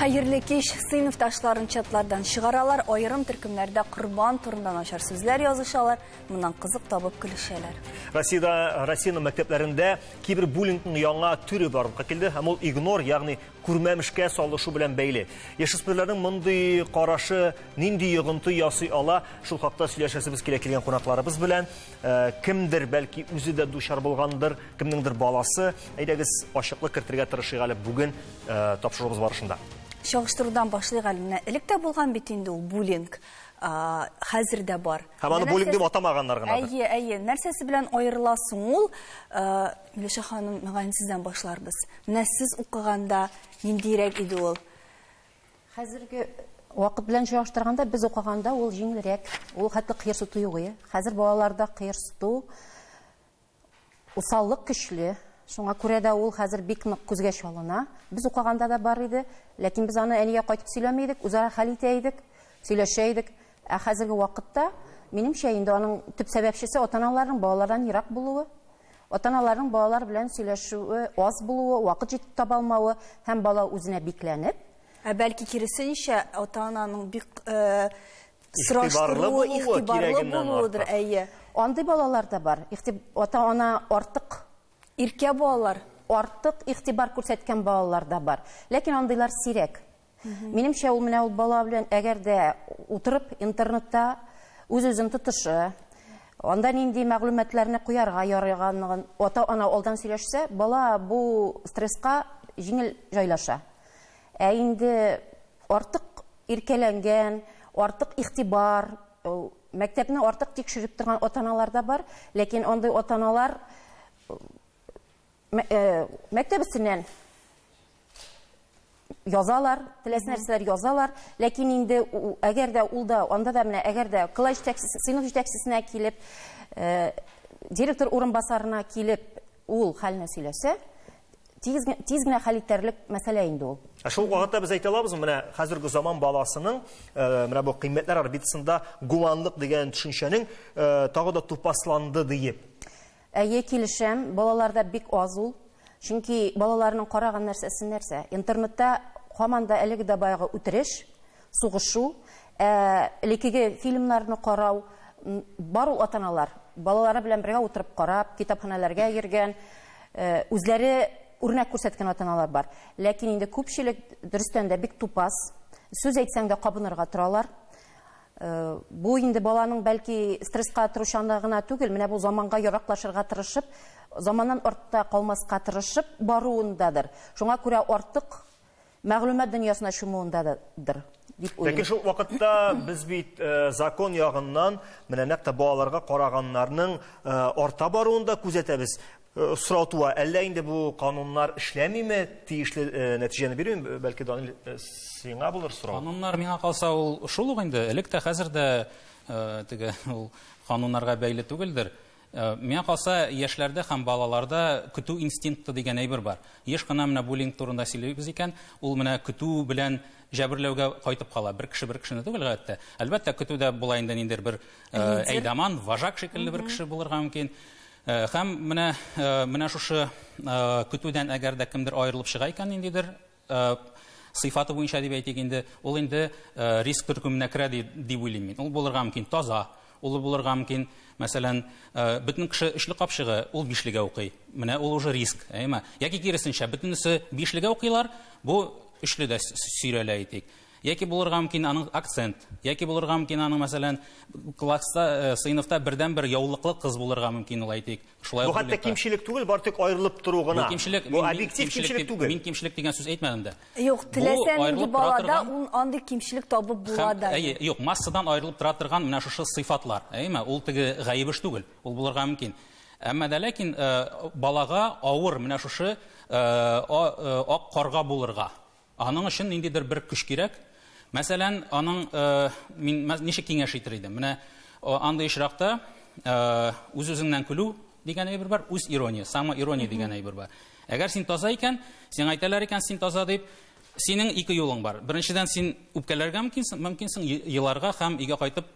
Хәерле кич. Сыйныфташларын чатлардан чыгаралар, аерым төркемнәрдә корбан турында начар сүзләр язышалар, моннан кызык табып көлешәләр. Россиядә, Россиянең мәктәпләрендә кибербуллингның яңа төре барлыкка килде һәм ул игнор, ягъни күрмәмешкә салышу белән бәйле. Яшүсмерләрнең мондый карашы нинди йогынты ясый ала, шул хакта сөйләшәсебез килә килгән кунакларыбыз белән. Э, кемдер бәлки үзе дә дучар булгандыр, кемнеңдер баласы. Әйдәгез, ачыклык кертергә тырышыйк әле бүген э, тапшыруыбыз барышында. Чагыштырудан башлыйк әле. Менә элек тә булган бит инде ул буллинг. Хәзер дә бар. Һәм аны буллинг дип атамаганнар гына. Әйе, әйе. Нәрсәсе белән аерыла соң ул? Э, Миләүшә ханым, мөгаен сездән башларбыз. Менә сез укыганда ниндирәк иде ул? Хәзерге вакыт белән чагыштырганда, без укыганда ул җиңелрәк. Ул хәтле кыерсыту юк иде. Хәзер балаларда кыерсыту, усаллык көчле. Шуңа күрә дә ул хәзер бик нык күзгә чалына. Без укыганда да бар иде, ләкин без аны әнигә кайтып сөйләми идек, үзара хәл итә идек, сөйләшә идек. Ә хәзерге вакытта, минемчә, инде аның төп сәбәпчесе ата-аналарның балалардан ерак булуы. Ата-аналарның балалар белән сөйләшүе аз булуы, вакыт җитеп таба алмавы һәм бала үзенә бикләнеп. Ә бәлки киресенчә, ата-ананың бик сораштыруы, игътибарлы булуыдыр, әйе. Андый балалар да бар. Ата-ана артык. Иркә балалар. Артык игътибар күрсәткән балалар да бар. Ләкин андыйлар сирәк. Минемчә, ул менә ул бала белән әгәр дә утырып интернетта үз-үзен тотышы, анда нинди мәгълүматларны куярга ярыйганлыгын ата-ана алдан сөйләшсә, бала бу стресска җиңел җайлаша. Ә инде артык иркәләнгән, артык игътибар, мәктәпне артык тикшереп торган ата-аналар да бар, ләкин андый ата-аналар мәктәп өстеннән язалар, теләсә нәрсәләр язалар, ләкин инде әгәр дә ул да, анда да менә әгәр дә класс җитәкчесе, сыйныф җитәкчесенә килеп, директор урынбасарына килеп, ул хәлне сөйләсә, тиз, тиз генә хәл итәрлек мәсьәлә инде ул. Ә шул вакытта без әйтә алабызмы, менә хәзерге заман баласының менә бу кыйммәтләр орбитасында гуманлык дигән төшенчәнең тагы да тупасланды диеп? Әйе, килешәм, балаларда бик аз ул. Чөнки балаларның караган нәрсәсе нәрсә? Интернетта һаман да әлеге дә баягы үтереш, сугышу, ә элеккеге фильмнарны карау, бар ул ата-аналар, балалары белән бергә утырып карап, китапханәләргә йөргән, үзләре үрнәк күрсәткән ата-аналар бар. Ләкин инде күпчелек, дөрестән дә, бик тупас, сүз әйтсәң дә кабынырга торалар. Бу инде баланың бәлки стресска торучанлыгы гына түгел, менә бу заманга яраклашырга тырышып, заманнан артта калмаска тырышып баруындадыр. Шуңа күрә артык мәгълүмат дөньясына чумуындадыр, дип уйлыйм. Ләкин шул вакытта без бит закон ягыннан менә нәкъ тә балаларга караганнарның арта баруын да күзәтәбез. Сорау туа, әллә инде бу кануннар эшләмиме, тиешле нәтиҗәне бирмиме? Бәлки, Данил, сиңа булыр сорау. Кануннар, миңа калса, ул шул ук инде. Элек тә, хәзер дә теге ул кануннарга бәйле түгелдер. Миңа калса, яшьләрдә һәм балаларда көтү инстинкты дигән әйбер бар. Еш кына менә буллинг турында сөйлибез икән, ул менә көтү белән җәберләүгә кайтып кала. Бер кеше бер кешене түгел, гадәттә. Әлбәттә, көтүдә була инде ниндидер бер әйдаман, вожак шикелле бер кеше булырга мөмкин. Һәм менә менә шушы көтүдән әгәр дә кемдер аерылып чыга икән ниндидер сыйфаты буенча дип әйтик инде, ул инде риск төркеменә керә дип уйлыйм мин. Ул булырга мөмкин таза, ул булырга мөмкин, мәсәлән, бөтен кеше өчле капчыгы, ул бишлегә укый. Менә ул уже риск, әйеме? Яки киресенчә, бөтенесе бишлегә укыйлар, бу өчледә сөйрәлә әйтик. Яки булырга мөмкин аның акцент, яки булырга мөмкин аның, мәсәлән, класста, сыйныфта бердәнбер яулыклы кыз булырга мөмкин ул, әйтик. Шулай Бу хәтта кимчелек түгел, бары тик аерылып тору гына. Бу кимчелек, Бу объектив кимчелек түгел. Мин кимчелек дигән сүз әйтмәдем дә. Юк, теләсә нинди балада ун андый кимчелек табып була да. Әйе, юк, массадан аерылып тора торган менә шушы сыйфатлар, әйеме? Ул теге гаеп эш түгел, ул булырга мөмкин. Әмма дә ләкин балага авыр менә шушы ак карга булырга. Аның өчен ниндидер бер көч кирәк. Мәсәлән, аның мин ничек киңәш итер идем? Менә андый очракта үз-үзеңнән көлү дигән әйбер бар, үз ирония, самоирония дигән әйбер бар. Әгәр син таза икән, сиңа әйтәләр икән, син таза дип, синең ике юлың бар. Беренчедән, син үпкәләргә мөмкинсең, мөмкинсең еларга һәм өйгә кайтып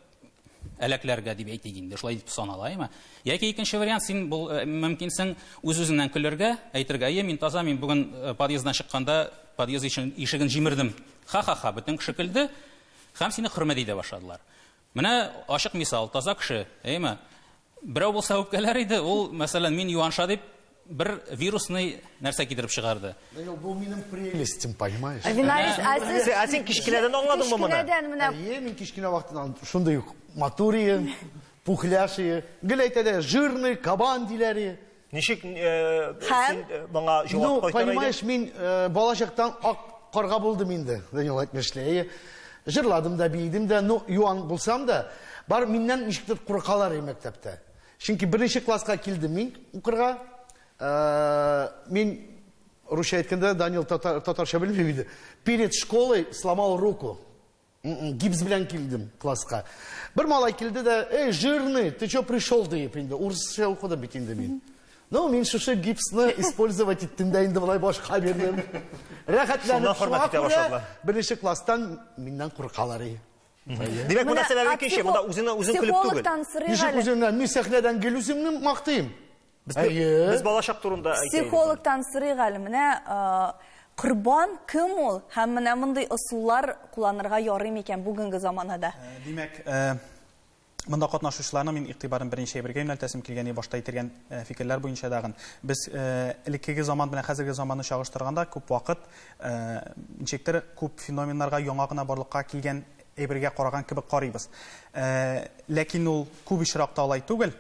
Әләкләргә дип әйтик инде, шулай дип санала, әйме? Яки икенче вариант, син бул, мөмкинсең үз-үзеңнән көлергә, әйтергә, әйе, мин таза, мин бүген подъезддан чыкканда подъезд ишеген җимердем. Ха-ха-ха, бөтен кеше көлде һәм сине хөрмәт итә башладылар. Менә ачык мисал, таза кеше, әйеме? Берәү булса үпкәләр иде, ул, мәсәлән, мин юанша дип бер вирусный нәрсә китереп чыгарды. Данил, бу минем прелестем, понимаешь? Винарис, ә сез Ә син кечкенәдән аңладыңмы моны? Кечкенәдән менә Әйе, мин кечкенә вакытыннан шундый ук матур идем, пухляш идем. Гел әйтәләр, жирный кабан диләр иде. Ничек син моңа җавап Ну, кайтара идең? понимаешь, мин балачактан ак карга булдым инде, Данил әйтмешли. Әйе, җырладым да, биедем дә, ну, юан булсам да, бар миннән ничектер куркалар иде мәктәптә. Чөнки беренче класска килдем мин укырга. Мин русча әйткәндә, Данил татарча белмим инде. Перед школой сломал руку. Гипс белән килдем класска. Бер малай килде дә, эй, жирный, ты чё пришел, диеп инде. Урысча укыдым бит инде мин. Ну, мин шушы гипсны использовать иттем дә инде болай башка бирдем. Рәхәтләнеп Шуннан хөрмәт шуңа итә күрә башладылар. беренче класстан миннән куркалар иде. Димәк, монда сәбәбе икенче, монда үзеңне үзең көлеп түгел. Психологтан сорыйк Ничек әле. үземнән, мин сәхнәдән гел үземне мактыйм. Әйе. Без балачак турында әйтә идек. Психологтан сорыйк әле, менә корбан кем ул? Һәм менә мондый ысуллар кулланырга ярый микән бүгенге заманада? Димәк, монда катнашучыларның мин игътибарын берничә әйбергә юнәлтәсем килгән, башта әйтелгән фикерләр буенча дагын. Без элеккеге заман белән хәзерге заманны чагыштырганда күп вакыт ничектер күп феноменнарга яңа гына барлыкка килгән әйбергә караган кебек карыйбыз. Ләкин ул күп очракта алай түгел.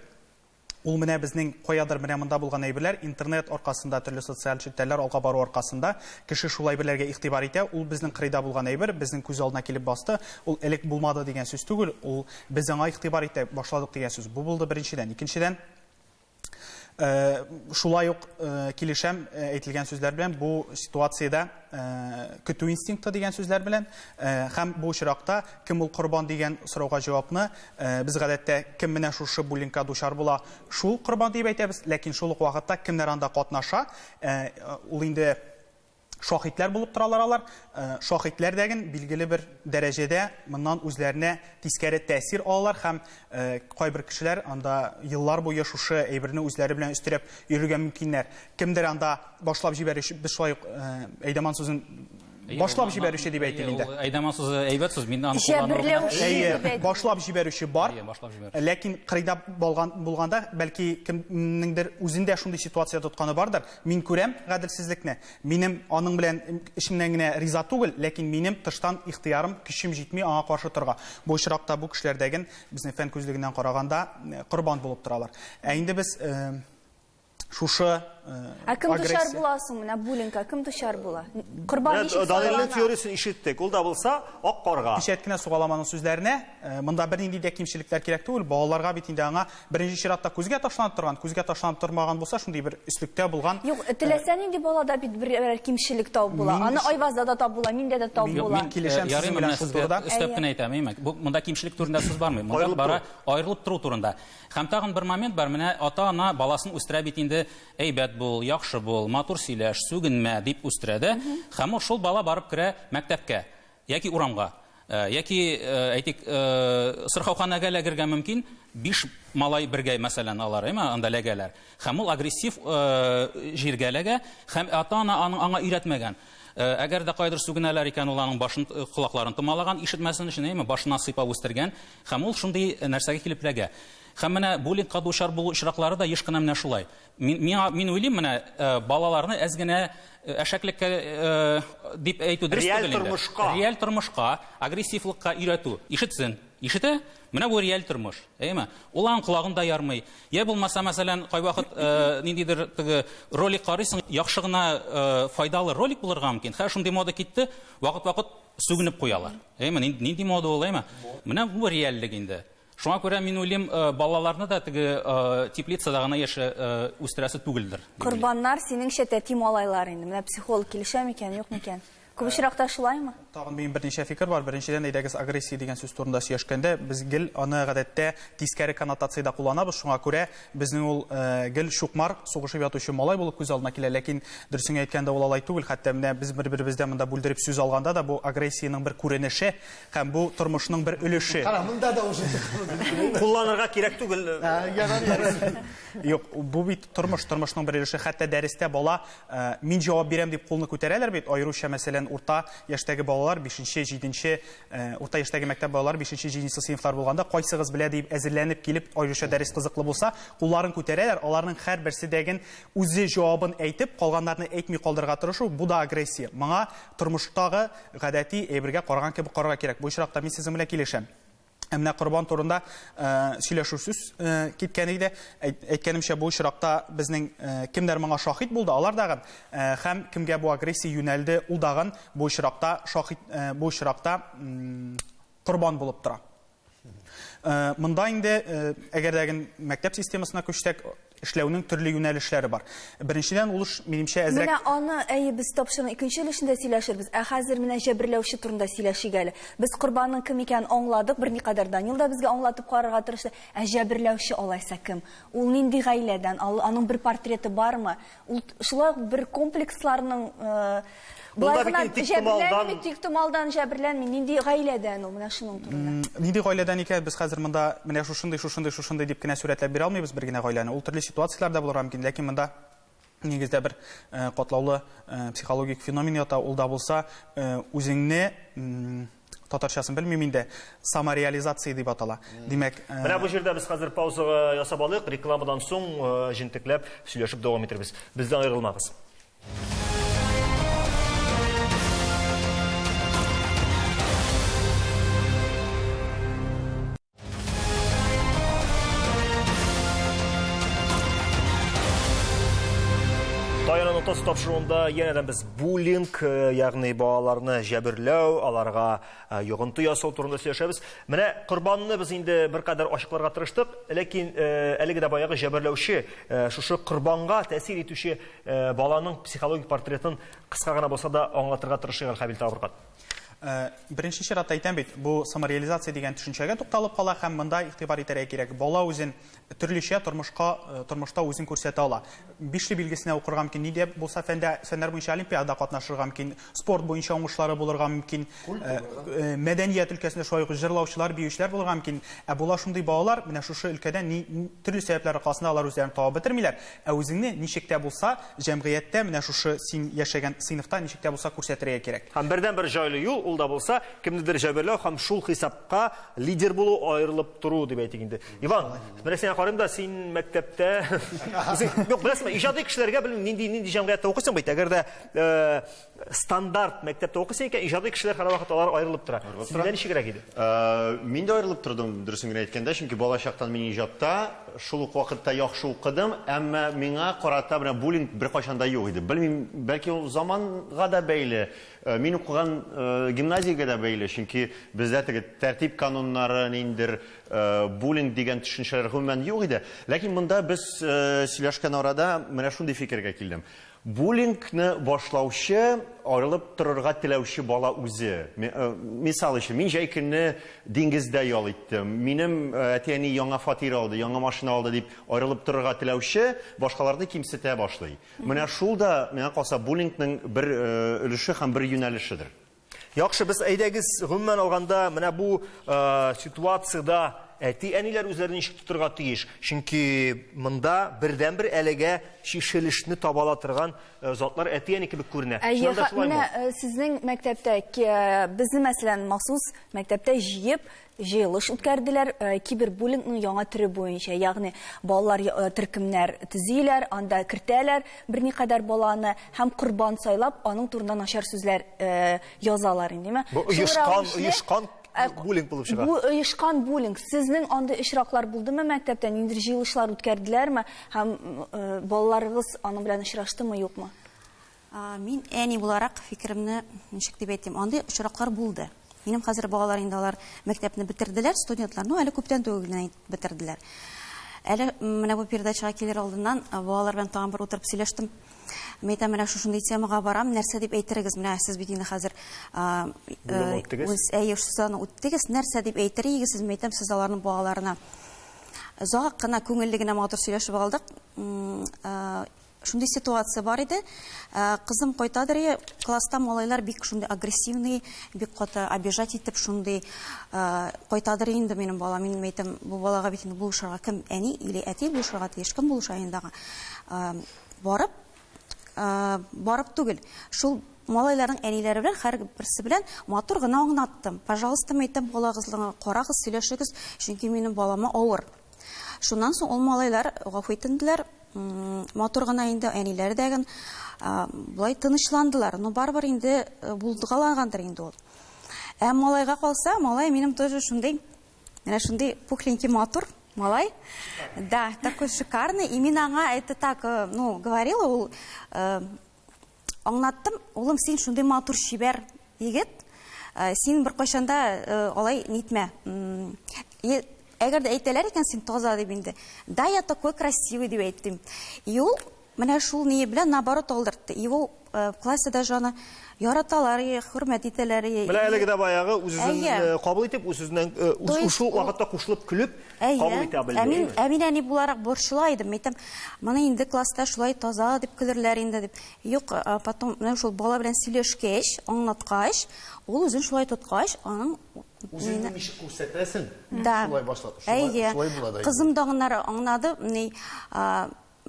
Ул менә безнең каядыр менә монда булган әйберләр, интернет аркасында, төрле социаль челтәрләр алга бару аркасында кеше шул әйберләргә игътибар итә. Ул безнең кырыйда булган әйбер, безнең күз алдына килеп басты. Ул элек булмады дигән сүз түгел, ул без аңа игътибар итә башладык дигән сүз. Бу булды беренчедән. Икенчедән, шулай ук килешәм әйтелгән сүзләр белән, бу ситуациядә көтү инстинкты дигән сүзләр белән, һәм бу очракта кем ул корбан дигән сорауга җавапны без гадәттә кем менә шушы буллингка дучар була, шул корбан дип әйтәбез, ләкин шул ук вакытта кемнәр анда катнаша, ул инде шаһитләр булып торалар алар. Шаһитләр дәген билгеле бер дәрәҗәдә моннан үзләренә тискәре тәэсир алалар һәм кайбер кешеләр анда еллар буе шушы әйберне үзләре белән өстерәп йөрергә мөмкиннәр. Кемдер анда башлап җибәрүче, без шулай ук әйдәман сүзен башлап җибәрүче дип әйтик инде. Әйдәман сүзе әйбәт сүз, мин аны кулланырга. Әйе, башлап җибәрүче бар. Ләкин кырыйда булганда, бәлки кемнеңдер үзендә шундый ситуация тотканы бардыр. Мин күрәм гаделсезлекне. Минем аның белән эчемнән генә риза түгел, ләкин минем тыштан ихтыярым, көчем җитми аңа каршы торырга. Бу очракта бу кешеләрдәген безнең фән күзлегеннән караганда корбан булып торалар. Ә инде без шушы Ә кем дучар була соң менә буллингка? Кем дучар була? Корбан ничек Данилның теориясен ишеттек. Ул да булса ак карга. Пичәт кенә сугаламаның сүзләренә, монда бернинди дә кимчелекләр кирәк түгел. Балаларга бит инде аңа беренче чиратта күзгә ташланып торган, күзгә ташланып тормаган булса, шундый бер өслектә булган. Юк, теләсә нинди балада бит берәр кимчелек табып була. Аны Айвазда да табып була, миндә дә табып була. Мин килешәм сезнең белән шул турыда. Өстәп кенә әйтәм, әйме? Бу монда кимчелек турында сүз бармый. Монда бара аерылып тору турында. Һәм тагын бер момент бар, менә ата-ана баласын үстерә бит инде, әйбәт бул, яхшы бул, матур сөйләш, сүгенмә дип үстерә дә. Һәм ул шул бала барып керә мәктәпкә яки урамга, яки, әйтик, сырхауханәгә эләгергә мөмкин, 5 малай бергә, мәсәлән, алар, әйме, анда эләгәләр. Һәм ул агрессив җиргә эләгә, һәм ата-ана аның аңа өйрәтмәгән. Әгәр дә кайдыр сүгенәләр икән, ул аның башын, колакларын томалаган, ишетмәсен өчен, әйме, башына сыйпап үстергән, һәм ул шундый нәрсәгә килеп эләгә. Һәм менә буллингка дучар булу очраклары да еш кына менә шулай. Мин уйлыйм, менә балаларны әз генә әшәклеккә дип әйтү дөрес Реаль түгел инде. тормышка. Реаль тормышка, агрессивлыкка өйрәтү. Ишетсен. Ишетә? Менә бу реаль тормыш. Әйеме? Ул аның колагын да ярмый. Я булмаса, мәсәлән, кайвакыт ниндидер теге ролик карыйсың, яхшы гына файдалы ролик булырга мөмкин. Хәзер шундый мода китте, вакыт-вакыт сүгенеп куялар. Әйеме? Нинди мода ул, әйеме? Менә бу реальлек инде. Шуңа күрә мин уйлыйм, балаларны да теге теплицада гына яшә үстерәсе түгелдер, дип уйлыйм. Корбаннар синеңчә тәти малайлар инде. Менә психолог килешә микән, юк микән? Күп очракта шулаймы? Тагын минем берничә фикер бар. Беренчедән, әйдәгез, агрессия дигән сүз турында сөйләшкәндә, без гел аны гадәттә тискәре коннотациядә кулланабыз. Шуңа күрә безнең ул гел чукмар, сугышып ятучы малай булып күз алдына килә. Ләкин дөресен әйткәндә ул алай түгел. Хәтта менә без бер-беребездән монда бүлдереп сүз алганда да бу агрессиянең бер күренеше һәм бу тормышның бер өлеше. Кара, монда да уже Кулланырга кирәк түгел. Ярар, ярар. Юк, бу бит тормыш, тормышның бер өлеше. Хәтта дәрестә бала мин җавап бирәм дип кулны күтәрәләр бит, аеруча, мәсәлән, урта яшьтәге балалар, бишенче, җиденче, урта яшьтәге мәктәп балалары, бишенче, җиденче сыйныфлар булганда, кайсыгыз белә дип әзерләнеп килеп, аеруча дәрес кызыклы булса, кулларын күтәрәләр, аларның һәрберсе дәген үзе җавабын әйтеп, калганнарны әйтми калдырырга тырышу, бу да агрессия. Моңа тормыштагы гадәти әйбергә караган кебек карарга кирәк. Бу очракта мин сезнең белән килешәм. Ә менә корбан турында сөйләшү сүз киткән иде. Әйткәнемчә, бу очракта безнең кемнәр моңа шаһит булды, алар дагын һәм кемгә бу агрессия юнәлде, ул дагын бу очракта шаһит, бу очракта корбан булып тора. Монда инде, әгәр дә мәктәп системасына күчсәк, эшләүнең төрле юнәлешләре бар. Беренчедән, ул эш, минемчә, әзрәк... Менә аны, әйе, без тапшыруның икенче өлешендә сөйләшербез. Ә хәзер менә җәберләүче турында сөйләшик әле. Без корбанның кем икәнен аңладык, берникадәр Данил да безгә аңлатып карарга тырышты. Ә җәберләүче алайса кем? Ул нинди гаиләдән? Аның бер портреты бармы? Ул шулай ук бер комплексларның Болай гына җәберләнми, тиктомалдан җәберләнми. Нинди гаиләдән ул? Менә шуның турында. Нинди гаиләдән икән, без хәзер монда менә шушындый, шушындый, шушындый дип кенә сурәтләп бирә алмыйбыз бер генә гаиләне. Ул төрле ситуацияләрдә булырга мөмкин, ләкин монда нигездә бер катлаулы психологик феномен ята. Ул да булса үзеңне татарчасын белмим инде, самореализация дип атала. Димәк, менә бу җирдә без хәзер пауза ясап алыйк, рекламадан соң җентекләп сөйләшеп дәвам итербез. Бездән аерылмагыз. Таяна ноктасы тапшыруында янәдән без буллинг, ягъни балаларны җәберләү, аларга йогынты ясау турында сөйләшәбез. Менә корбанны без инде беркадәр ачыкларга тырыштык, ләкин әлеге дә баягы җәберләүче, шушы корбанга тәэсир итүче баланың психологик портретын кыска гына булса да аңлатырга тырышыйк әле, Хәбил тагы бер кат. Беренче чиратта әйтәм бит, бу самореализация дигән төшенчәгә тукталып кала һәм монда игътибар итәргә кирәк. Бала үзен төрлечә тормышка, тормышта үзен күрсәтә ала. Бишле билгесенә укырга мөмкин, ни дә булса фәндә, фәннәр буенча олимпиадада катнашырга мөмкин, спорт буенча уңышлары булырга мөмкин, мәдәният өлкәсендә шулай ук җырлаучылар, биючеләр булырга мөмкин. Ә була шундый балалар, менә шушы өлкәдә ни, төрле сәбәпләр аркасында алар үзләрен табып бетермиләр. Ә үзеңне ничек тә булса җәмгыятьтә, менә шушы син яшәгән сыйныфта ничек тә булса күрсәтергә кирәк. Һәм бердәнбер җайлы юл, ул да булса, кемнедер җәберләү һәм шул хисапка лидер булу, аерылып тору дип әйтик инде. Иван, менә сиңа карыйм да, син мәктәптә үзең, юк, беләсеңме, иҗади кешеләргә белмим, нинди нинди җәмгыятьтә укыйсың бит, әгәр дә стандарт мәктәптә укыйсың икән, иҗади кешеләр һәрвакыт алар аерылып тора. Синдә ничегрәк иде? Мин дә аерылып тордым, дөресен генә әйткәндә, чөнки бала чактан мин иҗатта, шул ук вакытта яхшы укыдым, әмма миңа карата менә буллинг беркайчан да юк иде. Белмим, бәлки ул заманга да бәйле, мин укыган гимназиягә дә бәйле, чөнки бездә теге тәртип кануннары, ниндидер буллинг дигән төшенчәләр гомумән юк иде. Ләкин монда без сөйләшкән арада менә шундый фикергә килдем. Буллингны башлаучы, аерылып торырга теләүче бала үзе. Мисал өчен, мин җәй көнне диңгездә ял иттем, минем әти-әни яңа фатир алды, яңа машина алды дип аерылып торырга теләүче башкаларны кимсетә башлый. Менә шул да, миңа калса, буллингның бер өлеше һәм бер юнәлешедер. Яхшы, без әйдәгез, гомумән алганда, менә бу ситуациядә әти-әниләр үзләрен ничек тотырга тиеш? Чөнки монда бердәнбер әлегә чишелешне таба ала торган затлар әти-әни кебек күренә. Әйе, Чыннан да шулаймы? менә сезнең мәктәптә, безне, мәсәлән, махсус мәктәптә җыеп, җыелыш үткәрделәр, кибербуллингның яңа төре буенча, ягъни балалар төркемнәр төзиләр, анда кертәләр берникадәр баланы һәм корбан сайлап, аның турында начар сүзләр язалар инде, димме? Бу Шул рәвешле, оешкан буллинг булып чыга. Бу оешкан буллинг. Сезнең андый очраклар булдымы мәктәптә? Ниндидер җыелышлар үткәрделәрме? Һәм балаларыгыз аның белән очраштымы, юкмы? Мин әни буларак фикеремне ничек дип әйтим, андый очраклар булды. Минем хәзер балалар инде алар мәктәпне бетерделәр, студентлар, ну әле күптән түгел генә бетерделәр. Әле менә бу передачага килер алдыннан балалар белән тагын бер утырып сөйләштем. Мин әйтәм, менә шушындый темага барам, нәрсә дип әйтерегез, менә сез бит инде хәзер үз әйе, сез аны үттегез, нәрсә дип әйтер идегез сез, мин әйтәм, сез аларның балаларына. Озак кына күңелле генә матур сөйләшеп алдык. Шундый ситуация бар иде. Кызым кайтадыр, класста малайлар бик шундый агрессивный, бик каты обижать итеп шундый кайтадыр инде минем бала. Мин әйтәм, бу балага бит инде булышырга кем, әни или әти булышырга тиеш, кем булыша инде аңа? Барып, барып түгел, шул малайларның әниләре белән һәрберсе белән матур гына аңлаттым. Пожалуйста, мин әйтәм, балагызны карагыз, сөйләшегез, чөнки минем балама авыр. Шуннан соң ул малайлар гафу итенделәр, матур гына инде әниләре дә ген болай тынычландылар. Но барыбер инде булдыгалагандыр инде ул. Ә малайга калса, малай минем тоже шундый, менә шундый пухленький матур малай. Да, такой шикарный. И мин аңа это так, ну, говорила, ул аңлаттым, улым, син шундый матур чибәр егет, син беркайчан да алай нитмә. Әгәр дә әйтәләр икән, син таза дип инде. Да, я такой красивый дип әйттем. И ул менә шул ние белән наоборот алдыртты. И ул в классе даже аны яраталар, хөрмәт итәләр. Менә әлеге дә баягы үз-үзен кабул итеп, үз-үзеннән шул вакытта кушылып көлеп кабул итә белде. Ә мин әни буларак борчыла идем. Әйтәм, моны инде класста шулай таза дип көлерләр инде дип. Юк, потом менә шул бала белән сөйләшкәч, аңлаткач, ул үзен шулай тоткач, аның Үзеңне ничек күрсәтәсең? Да. Шулай башлап, шулай, шулай була да. Кызым да аннары аңлады, ни,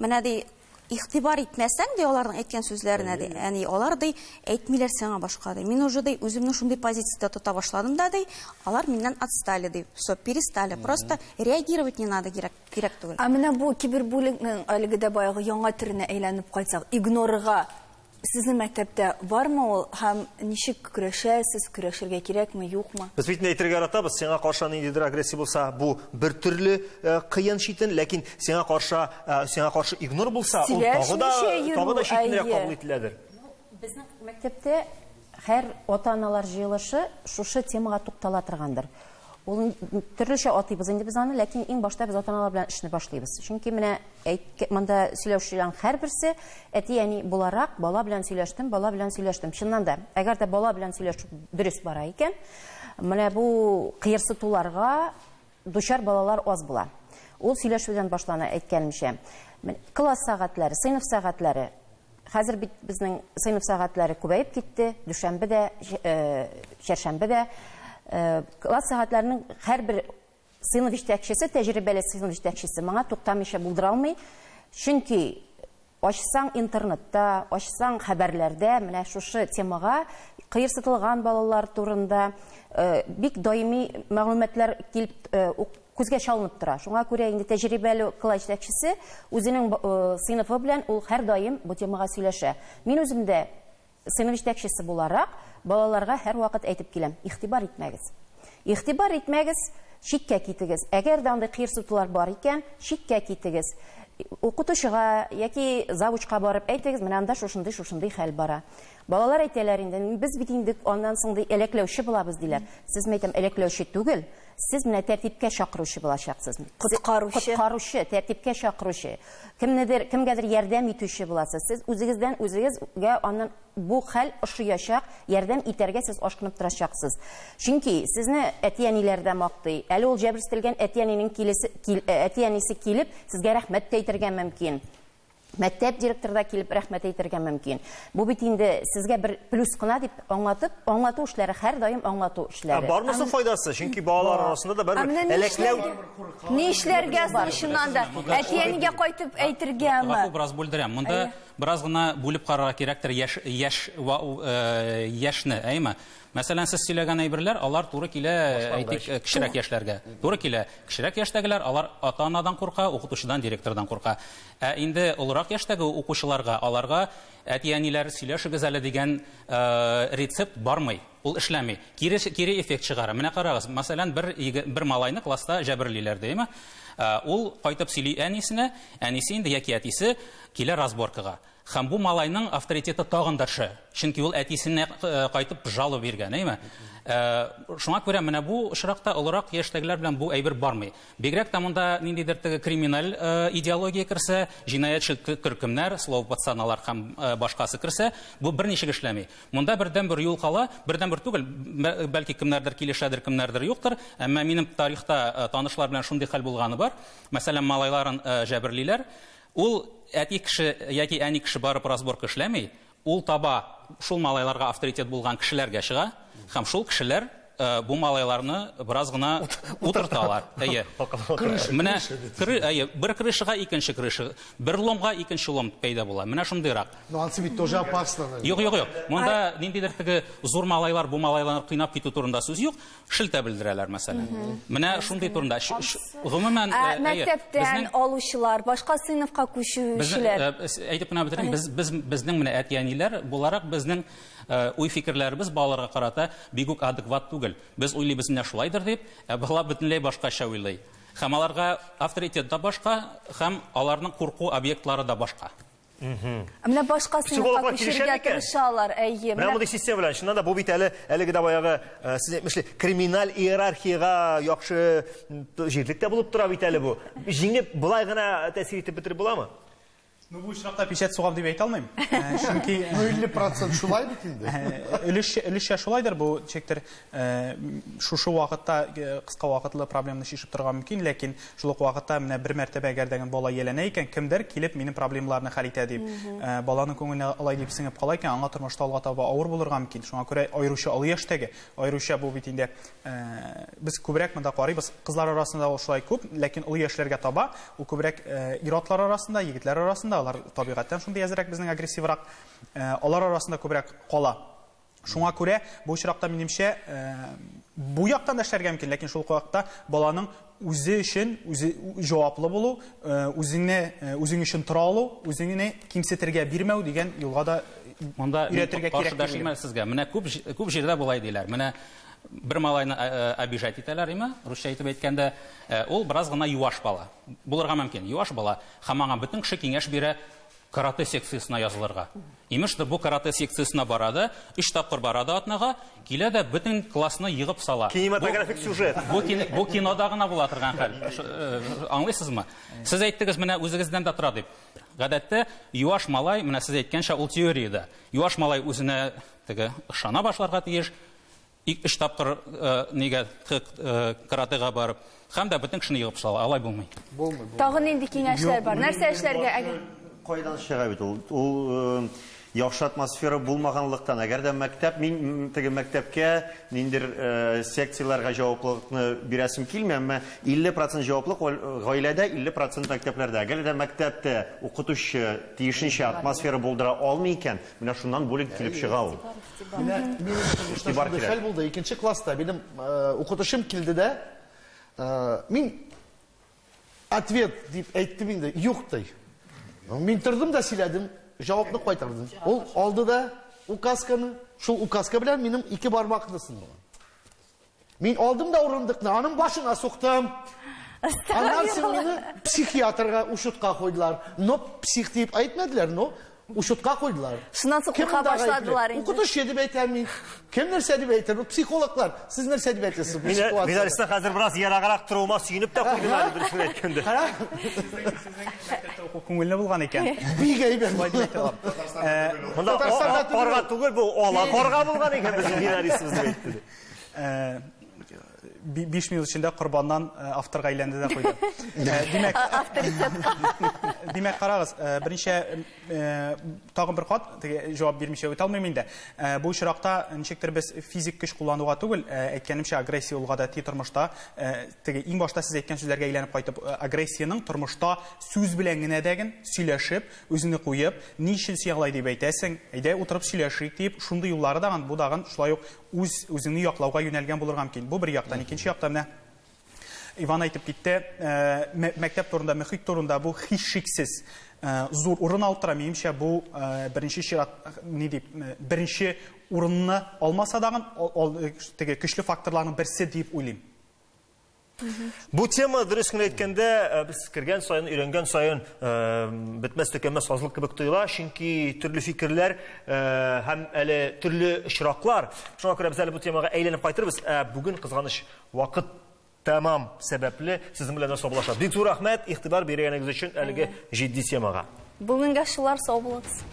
менә ди, игътибар итмәсәң, ди, аларның әйткән сүзләренә, ди, әни, алар, ди, әйтмиләр сиңа башка, ди. Мин уже, ди, үземне шундый позициядә тота башладым да, ди, алар миннән отстали, ди. Все, перестали. Просто реагировать не надо, кирәк, кирәк түгел. Ә менә бу кибербуллингның әлеге дә баягы яңа төренә әйләнеп кайтсак, игнорга сезнең мәктәптә бармы ул һәм ничек көрәшәсез, көрәшергә кирәкме, юкмы? Без бит әйтергә яратабыз, сиңа каршы ниндидер агрессия булса, бу бер төрле кыен читен, ләкин сиңа каршы сиңа каршы игнор булса, ул тагы да тагы да читенрәк кабул ителәдер. Безнең мәктәптә һәр ата-аналар җыелышы шушы темага туктала торгандыр. Ул төрлечә атыйбыз инде без аны, ләкин иң башта без ата-аналар белән эшне башлыйбыз. Чөнки менә монда сөйләүчеләрнең һәрберсе әти-әни буларак бала белән сөйләштем, бала белән сөйләштем. Чыннан да, әгәр дә бала белән сөйләшү дөрес бара икән, менә бу кыерсытуларга дучар балалар аз була. Ул сөйләшүдән башлана, әйткәнемчә. Класс сәгатьләре, сыйныф сәгатьләре. Хәзер бит безнең сыйныф сәгатьләре күбәеп китте, дүшәмбе дә, чәршәмбе дә. Класс сәгатьләренең һәрбер сыйныф җитәкчесе, тәҗрибәле сыйныф җитәкчесе моңа туктамыйча булдыра алмый. Чөнки ачсаң интернетта, ачсаң хәбәрләрдә менә шушы темага кыерсытылган балалар турында бик даими мәгълүматлар килеп күзгә чалынып тора. Шуңа күрә инде тәҗрибәле класс җитәкчесе үзенең сыйныфы белән ул һәрдаим бу темага сөйләшә. Мин үзем дә сыйныф җитәкчесе буларак балаларга һәрвакыт әйтеп киләм: игътибар итмәгез. Игътибар итмәгез, читкә китегез. Әгәр дә андый кыерсытулар бар икән, читкә китегез. Укытучыга яки завучка барып әйтегез, менә анда шушындый шушындый хәл бара. Балалар әйтәләр инде, без бит инде аннан соң ди әләкләүче булабыз диләр. Сез, мәйтәм, әләкләүче түгел, сез менә тәртипкә чакыручы булачаксыз. Коткаручы. Коткаручы, тәртипкә чакыручы. Кемнедер, кемгәдер ярдәм итүче буласыз. Сез үзегездән үзегезгә аннан бу хәл ошыячак, ярдәм итәргә сез ашкынып торачаксыз. Чөнки сезне әти-әниләр дә мактый. Әле ул җәберсетелгән әти-әнинең килесе, әти-әнисе килеп, сезгә рәхмәт тә әйтергә мөмкин. Мәктәп директоры да килеп рәхмәт әйтергә мөмкин. Бу бит инде сезгә бер плюс кына дип аңлатып, аңлату эшләре һәрдаим аңлату эшләре. Ә бармы соң файдасы? Чөнки балалар арасында да барыбер әләкләү. Ни эшләргә соң чыннан да? Әти-әнигә кайтып әйтергәме? Гафу, бераз бүлдерәм. Монда бераз гына бүлеп карарга кирәктер яшь яшь яшьне, әйме? Мәсәлән, сез сөйләгән әйберләр, алар туры килә, әйтик, кечерәк яшьләргә. Туры килә. Кечерәк яшьтәгеләр, алар ата-анадан курка, укытучыдан, директордан курка. Ә инде олырак яшьтәге укучыларга, аларга әти-әниләр сөйләшегез әле дигән рецепт бармый. Ул эшләми. Кире, кире эффект чыгара. Менә карагыз, мәсәлән, бер, бер малайны класста җәберлиләр, димме? Ул кайтып сөйли әнисенә, әнисе инде яки әтисе килә разборкага. Һәм бу малайның авторитеты тагын да төшә. Чөнки ул әтисенә кайтып жалоба биргән, әйме? Шуңа күрә менә бу очракта олырак яшьтәгеләр белән бу әйбер бармый. Бигрәк тә монда ниндидер теге криминаль идеология керсә, җинаятьчел төркемнәр, слово пацаналар һәм башкасы керсә, бу берничек эшләми. Монда бердәнбер юл кала, бердәнбер түгел, бәлки кемнәрдер килешәдер, кемнәрдер юктыр, әмма минем тарихта танышлар белән шундый хәл булганы бар. Мәсәлән, малайларын җәберлиләр. Ул әти кеше яки әни кеше барып разборка эшләми, ул таба шул малайларга авторитет булган кешеләргә чыга һәм шул кешеләр бу малайларны бераз гына утырталар. Әйе. Менә әйе, бер крышага икенче крыша, бер ломга икенче лом пәйда була. Менә шундыйрак. Но ансы бит тоже опасно. Юк, юк, юк. Монда ниндидер теге зур малайлар бу малайларны кыйнап китү турында сүз юк. Шелтә белдерәләр, мәсәлән. Менә шундый турында. Гомумән, Ә, мәктәптән алучылар, башка сыйныфка күчүчеләр. Әйтеп кенә бетерим, без, без, безнең менә әти-әниләр буларак безнең уй-фикерләребез балаларга карата бик үк адекват түгел. Без уйлыйбыз менә шулайдыр дип, ә бала бөтенләй башкача уйлый. Һәм аларга авторитет та башка, һәм аларның курку объектлары да башка. Ә менә башка сыйныфка Психологлар килешә күчерергә микән? тырышалар, әйе. Менә мондый система белән, чыннан да бу бит әле әлеге дә баягы, сез әйтмешли, криминаль иерархиягә яхшы җирлек тә булып тора бит әле бу. Җиңеп болай гына тәэсир итеп бетереп буламы? Ну, бу очракта печать сугам дип әйтә алмыйм. Чөнки Ну, 50% шулай бит инде. Өлешчә шулайдыр, бу ничектер шушы вакытта кыска вакытлы проблеманы чишеп торырга мөмкин, ләкин шул ук вакытта менә бер мәртәбә әгәр дә бала ияләнә икән, кемдер килеп минем проблемаларны хәл итә дип, баланың күңеленә алай дип сеңеп кала икән, аңа тормышта алга таба авыр булырга мөмкин. Шуңа күрә аеруча олы яшьтәге, аеруча бу бит инде без күбрәк монда карыйбыз, кызлар арасында ул шулай күп, ләкин олы яшьләргә таба ул күбрәк ир-атлар арасында, егетләр арасында, алар табигатьтән шундый әзрәк безнең агрессиврак, алар арасында күбрәк кала. Шуңа күрә бу очракта, минемчә, бу яктан да эшләргә мөмкин, ләкин шул ук вакытта баланың үзе өчен үзе җаваплы булу, үзеңне үзең өчен тора алу, үзеңне кимсетергә бирмәү дигән юлга да Монда өйрәтергә кирәк каршы дәшмим сезгә. Менә күп күп җирдә болай диләр. Менә бер малайны обижать итәләр, име, русча итеп әйткәндә, ул бераз гына юаш бала. Булырга мөмкин, юаш бала. Һәм аңа бөтен кеше киңәш бирә, каратэ секциясенә язылырга. Имештер, бу каратэ секциясенә бара да, өч тапкыр бара да атнага, килә дә бөтен классны егып сала. Кинематографик сюжет. Бу, бу кинода гына була торган хәл. Аңлыйсызмы? Сез әйттегез, менә үзегездән дә тора дип. Гадәттә, юаш малай, менә сез әйткәнчә, ул теориядә. Юаш малай үзенә теге ышана башларга тиеш, Ик өч тапкыр нигә каратэга барып, һәм дә бөтен кешене егып сала. Алай булмый. Булмый, булмый. Тагын нинди киңәшләр бар? Нәрсә эшләргә әгәр? Кайдан чыга бит ул? Ул яхшы атмосфера булмаганлыктан. Әгәр дә мәктәп, мин теге мәктәпкә ниндидер секцияләргә җаваплылыкны бирәсем килми, әмма 50% җаваплылык гаиләдә, 50% мәктәпләрдә. Әгәр дә мәктәптә укытучы тиешенчә атмосфера булдыра алмый икән, менә шуннан буллинг килеп чыга ул. Менә минем тормышта шундый хәл булды. Икенче класста минем укытучым килде дә, мин ответ дип әйттем инде, юк ди. Мин тордым да сөйләдем, җавапны кайтардым. Ул алды да указканы, шул указка белән минем ике бармакны сындырган. Мин алдым да урындыкны, аның башына суктым. Аннан соң мине психиатрга учетка куйдылар. Но псих дип әйтмәделәр, но учетка куйдылар. Шуннан соң курка башладылар инде. Укытучы дип әйтәм мин. Кем нәрсә дип әйтер? Бу психологлар, сез нәрсә дип әйтәсез бу ситуациядә? Мин Алисә хәзер бераз ераграк торуыма сөенеп тә куйдым әле, дөресен әйткәндә. Кара. Мәктәптә уку күңелле булган икән. Бик әйбәт. Шулай дип әйтә алам. Монда карга түгел, бу ала карга булган икән безнең Винарисыбыз дип әйтте. 5 минут эчендә корбаннан авторга әйләнде дә куйды. Димәк, димәк, карагыз, берничә тагын бер кат теге җавап бирмичә үтә алмыйм инде. Бу очракта ничектер без физик көч куллануга түгел, әйткәнемчә, агрессия ул гадәти тормышта, теге иң башта сез әйткән сүзләргә әйләнеп кайтып, агрессиянең тормышта сүз белән генә дәген сөйләшеп, үзеңне куеп, ни өчен син алай дип әйтәсең, әйдә утырып сөйләшик дип, шундый юллары дагын, бу дагын шулай ук үз үзеңне яклауга юнәлгән булырга мөмкин. Бу бер яктан. Икенче яктан менә Иван әйтеп китте, мәктәп турында, мөхит турында бу һичшиксез зур урын алып тора. Минемчә, бу беренче чират, ни дип, беренче урынны алмаса дагын, теге көчле факторларның берсе дип уйлыйм. Бу тема, дөрес генә әйткәндә, без кергән саен, өйрәнгән саен бетмәс төкәнмәс сазлык кебек тоела, чөнки төрле фикерләр һәм әле төрле очраклар. Шуңа күрә без әле бу темага әйләнеп кайтырбыз. Ә бүген кызганыч вакыт тәмам сәбәпле сезнең белән дә саубуллашабыз. Бик зур рәхмәт игътибар биргәнегез өчен әлеге җитди темага. Бүгенгә шулар, сау булыгыз.